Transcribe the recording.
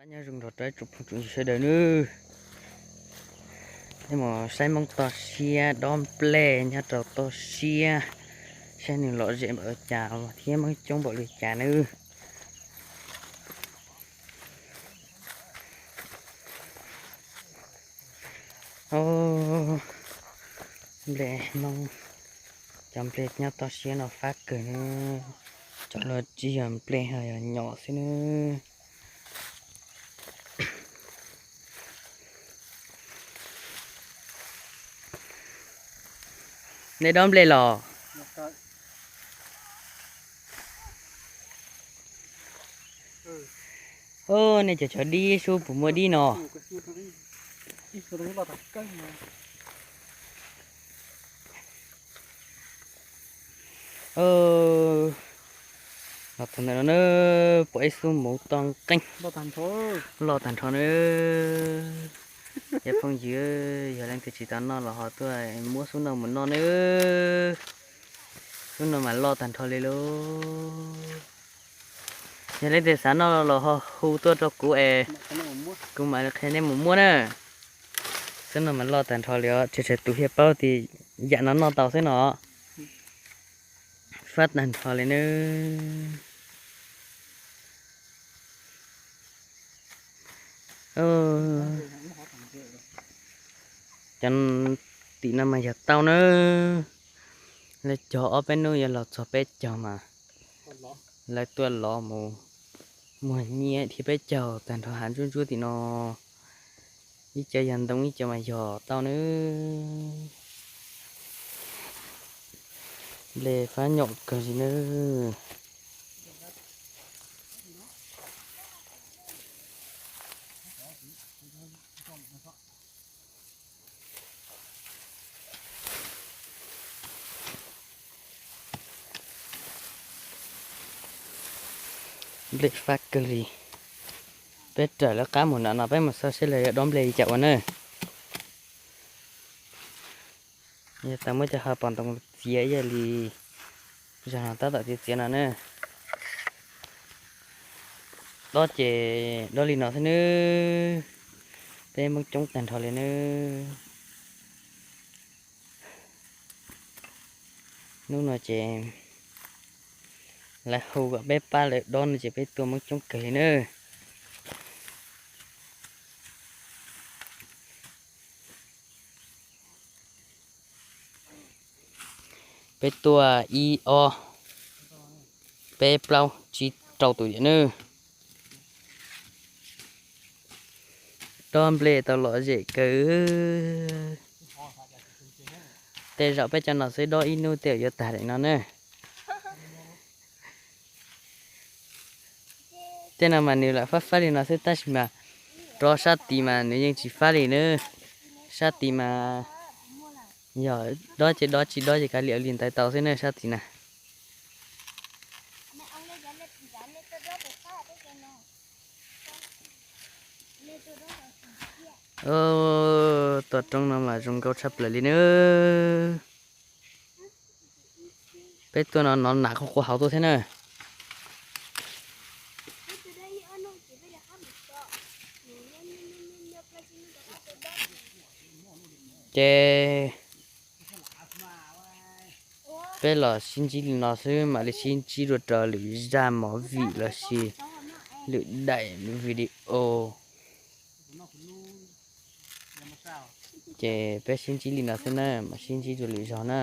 Nyob zoo nrog rau ib tsoom phooj tsoom ywg sawv daws nawb. Peb mus saib Hmoob toj siab dob nplej nyob rau toj siab, saib nws lom zem npaum li cas thiab Hmoob coob npaum li cas nawb. Nplej Hmoob, cov nplej nyob toj siab no fab kawg nawb. Cov no tsis yog nplej, ho yog nyom xwb nawb. Nej dob nplej los? Nej cov tsov dib sub puas muaj dib no? Los txog ntawm no na, pom ib xub muv toj nqeeb loj tag nrho na. Cov phooj ywg, yog leej twg tsis tau noj los ho tuaj muab xub no mus noj nawb. Xub no mas loj tag nrho li lauj. Yog leej twg xav noj los ho hu tuaj rau kuv es kuv mam li qhia nej mus muab na. Xub no mas loj tag nrho li os, tshuav tus thiaj paub tias yam no noj tau xwb no. Fab tag nrho li nawb. Cov tim no mas yog tauj nawb. Lawv cog ob peb hnub yuav los txog peb caug mas lawv tuaj lov mus muag nyiaj thiab peb caug tag nrho hav ntsuab ntsuab tim no. Ib co yog ntoo, ib co mas yog tauj nawb. Nplej fab nyom kawg li nawb. Nplej fab kawg li. Peb raws lawv qab mus no no peb mus xauj seb lawv yuav dob nplej li cas ua na. Yog tau muab cov hav pos ntoo txiav ib yam li zag no tab tom txiav txiav no na. Dob ces dob li no xwb nawb. Peb Hmoob coob tag nrho li nawb. Hnub no ces lawv hu kom peb pab lawv dob no ces peb tuaj Hmoob coob kawg li nawb. Peb tuaj ib ob peb plaub tsib rau tus yam nawb. Dob nplej tau lom zem kawg. Tej zaum peb cov no xwb dob ib hnub tej yuav tag daim no na. Tej no mas nws lam fab fab li no xwb tab sis mas rov sab tid mas nws yeej tsis fab li na. Sab tid mas yog dob ces dob, tsis dob ces kav liam li ntawd tau xwb na sab tid na. Tuaj roob no mas zoo nkauj tshaj plaws li nawb. Peb tuaj no no nas quaj quaj hauv tuaj thiab na. Ces peb los sib ntsib li no xwb, mam li sib ntsib dua rau lwm zaj movie los sis lwm daim video. Ces peb sib ntsib li no xwb na, mam sib ntsib dua lwm zaug na.